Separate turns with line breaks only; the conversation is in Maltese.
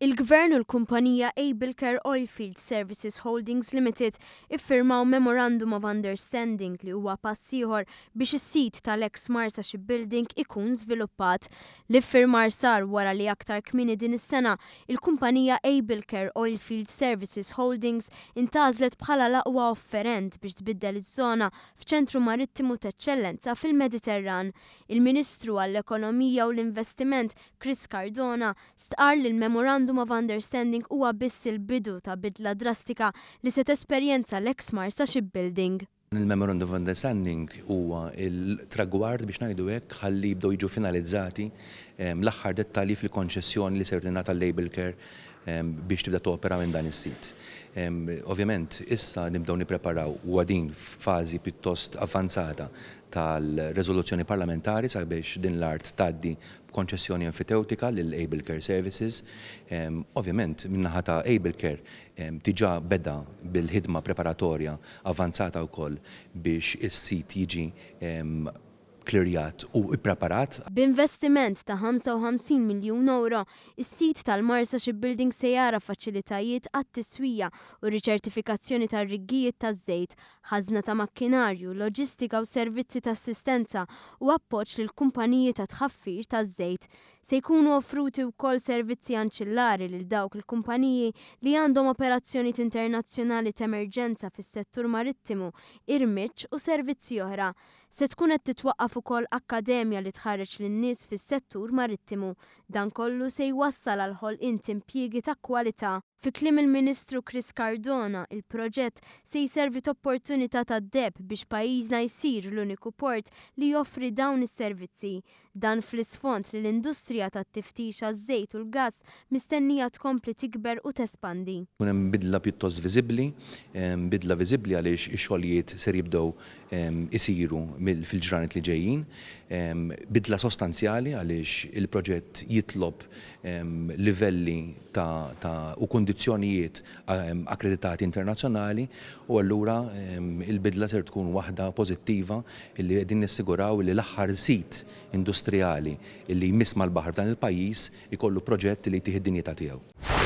Il-Gvern u l-kumpanija Ablecare Oilfield Services Holdings Limited iffirmaw Memorandum of Understanding li huwa pass ieħor biex is-sit tal-eks Marsa Shipbuilding ikun żviluppat. L-iffirmar sar wara li aktar kmieni din is-sena, il-kumpanija Ablecare Oilfield Services Holdings intgħażlet bħala l-aqwa offerent biex tbiddel iż-żona f'ċentru marittimu t'eċċellenza fil-Mediterran. Il-Ministru għall-Ekonomija u l-Investiment Chris Cardona stqarr li l-Memorandum of Understanding huwa biss il-bidu ta' bidla drastika li se tesperjenza l-eks Marsa Shipbuilding.
Il-Memorandum of Understanding huwa l-tragward biex ngħidu hekk ħalli jibdew jiġu finalizzati l-aħħar dettalji fil-konċessjoni li ser tingħata l-Label Care biex tibda topera minn dan is-sit. Ovvjament issa nibdew nippreparaw u qegħdin f'fażi pjuttost avvanzata tal-reżoluzzjoni parlamentari sabiex din l-art tgħaddi b'konċessjoni enfitewtika lil Able Care Services. Ovvjament, min-naħa ta' Able Care diġà beda bil-ħidma preparatorja avvanzata wkoll biex is-sit jiġi klirjat u ppreparat.
B'investiment ta' 55 miljun ewro, is-sit tal-Marsa Shipbuilding se jara faċilitajiet għat-tiswija u r-riċertifikazzjoni tar-riggijiet taż-żejt, ħażna ta' makkinarju, loġistika u servizzi ta' assistenza u appoġġ lil kumpaniji ta' tħaffir taż-żejt. Se jkunu offruti wkoll servizzi anċillari lil dawk il-kumpaniji li għandhom operazzjonijiet internazzjonali t'emerġenza fis-settur marittimu, irmiġġ u servizzi oħra. Se tkun qed titwaqqaf ukoll akkademja li tħarreġ lin-nies fis-settur marittimu. Dan kollu se jwassal għall-ħolqien t'impjiegi ta' kwalità. Fi kliem il-Ministru Chris Cardona, il-proġett se jservi t'opportunità tad-deheb biex pajjiżna jsir l-uniku port li joffri dawn is-servizzi. Dan fl-isfond li l-industrija tat-tiftix għaż-żejt u l-gass mistennija tkompli tikber u tespandi.
Ikun hemm bidla pjuttost viżibbli, bidla viżibbli għaliex ix-xogħlijiet ser jibdew isiru fil-ġranet li ġejjin, bidla sostanzjali għaliex il-proġett jitlob livelli ta' ta' u kundizzjonijiet akkreditati internazzjonali u allura il-bidla ser tkun waħda pożittiva li qegħdin nassiguraw li l-aħħar sit industrijali li jmiss mal-baħar f'dan il-pajjiż ikollu proġett li jtih id-dinjità tiegħu.